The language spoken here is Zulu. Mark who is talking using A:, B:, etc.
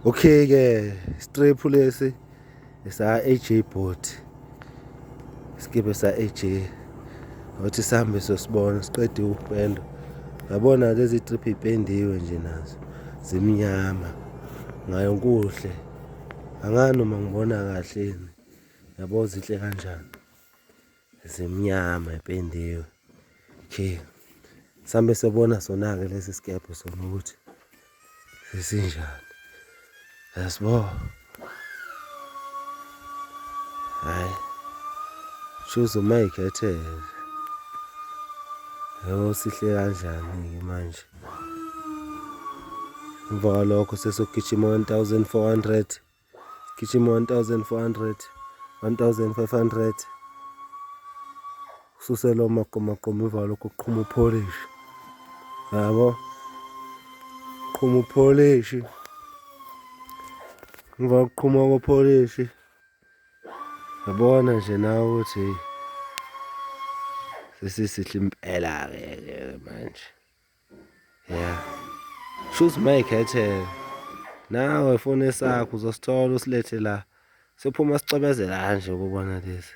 A: Okay ke strip lesi esa AJ board. Iskibe sa AJ. Awuthi sihambe sosibona siqede ukupenda. Yabona lezi trip ipendiwe nje nazo. Zimnyama. Ngayo kuhle. Angani noma ngibona kahle yini. Yabo zinhle kanjani. Zimnyama ipendiwe. Okay. Sambe sobona sona-ke lesi sikebhe sona ukuthi sesinjani. Yasibo. Hayi. Choose umayikhethele. Yebo sihle kanjani-ke manje. Emva kwalokho sesogijima 1400. Gijima 1400, 1500. Ususe lo maqomaqoma emva kwalokho kuqhuma upholishi. Yabo? Qhuma upholishi. Emva kokuqhuma kopholishi. Yabona nje nawe ukuthi sesisihle impela-ke ke manje. Yeah. Shuthi mayikhetheke. Nawe funa esakho uzosithola usilethe la. Siphuma sicwebezela kanje ukubona lezi.